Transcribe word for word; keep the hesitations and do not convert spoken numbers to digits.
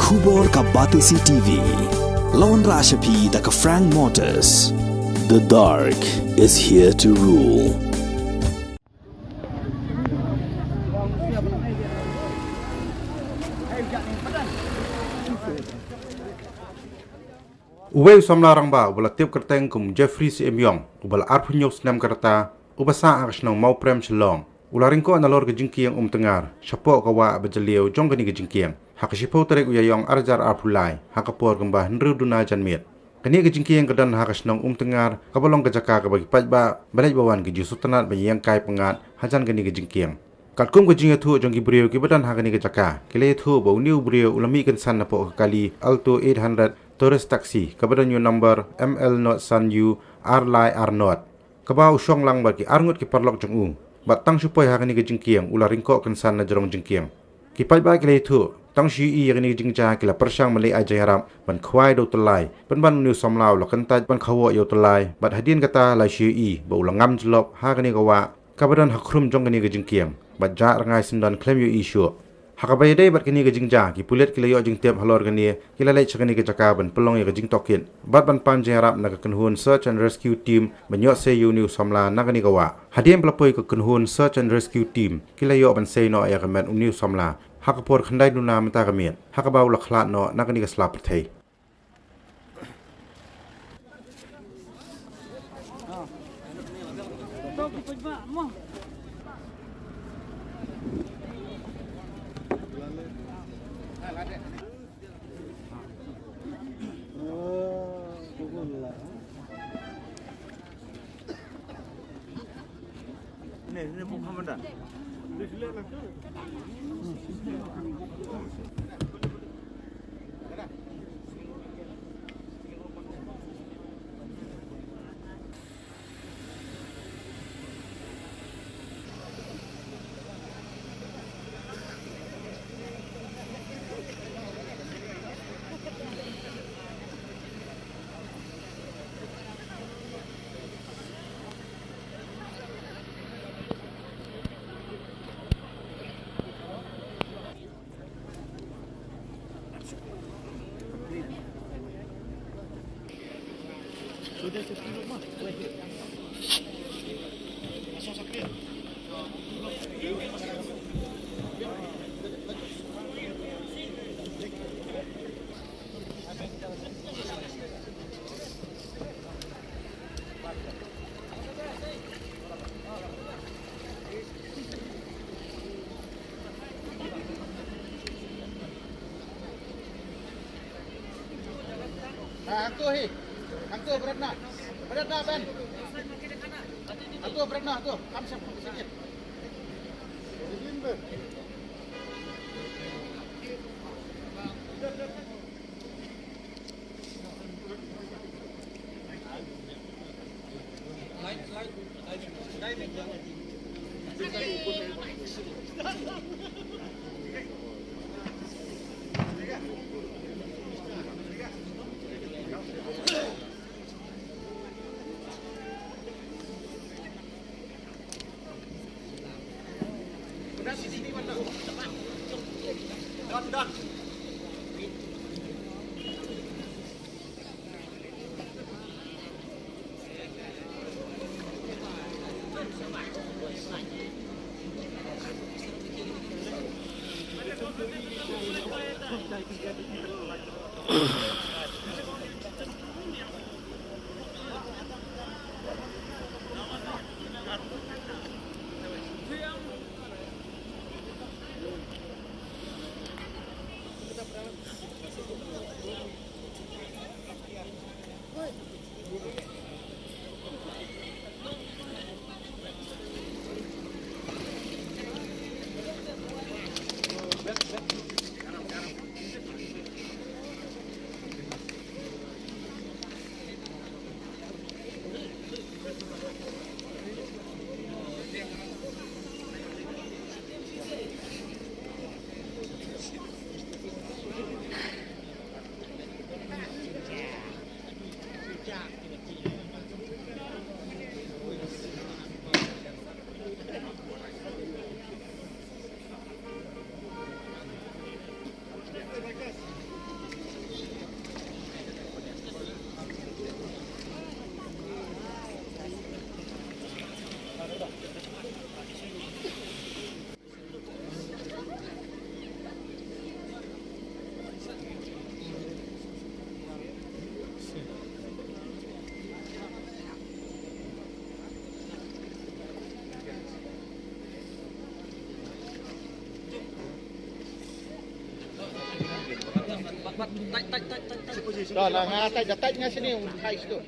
Khubor ka Batesi T V. Lawan Rashapi da ka Frank Motors. The dark is here to rule. Uwei u samla rangbah uba la tip kyrteng kum Jeffrey Syiem Yong, uba la arphew hynñiew snem ka rta, uba sah ha ka shnong Mawprem Shillong, u la ryngkoh nalor ka jingkieng Umtngar shapoh ka wah ba jylliew jong kane ka jingkieng ha ka shiphew tarik u Ïaïong arhajar arphew lai, ha ka por kumba hynriew duna janmiet. Kane ka jingkieng ka don ha ka shnong Umtngar, kaba long ka jaka kaba ki paidbah ba leit ba wan ki ju sngewtynnad ban ïeng kai pyngngad hajan kane ka jingkieng. Katkum ka jingïathuh jong ki briew kiba don ha kane ka jaka, ki la ïathuh ba une u briew u la mih kynsan napoh ka kali Alto eight hundred Tourist Taxi kaba don ïa u number M L not san U R lai ar not, kaba u shong lang bad ki arngut ki paralok jong u. Bad tang shu poi ha kane ka jingkieng u la ryngkoh kynsan na jrong jingkieng. Ki paidbah ki la ïathuh, tang shu ïohi ïa kane ka jingjia ki la pyrshang ban leit ai jingïarap ban khwai da u tyllai, pynban une u samla u la kyntait ban khawoh ïa u tyllai, bad hadien kata la shu ïohi ba u la ngam jyllop ha kane ka wah kaba don ha khrum jong kane ka jingkieng, bad jah rngai syndon khlem ïohi shuh. Ha kaba ïadei bad kane ka jingjia, ki pulit ki la ïoh jingtip halor kane, ki la leit sha kane ka jaka ban pynlong ïa ka jingtohkit bad ban pan jingïarap na ka kynhun Search and Rescue Team ban ïoh sei ïa une u samla na kane ka wah. Hadien ba la poi ka kynhun Search and Rescue Team, ki la ïoh ban sei noh ïa ka met une u samla ha ka por khyndai duna mynta ka miet, ha kaba u la khlad noh na kane ka sla pyrthei. Ha, hangto hi. Hangto berat na. Berat na, Ben. Hangto berat na, hangto. Kam siap, kam siap. To, la nga tait, da tait nga sini, un thai situ.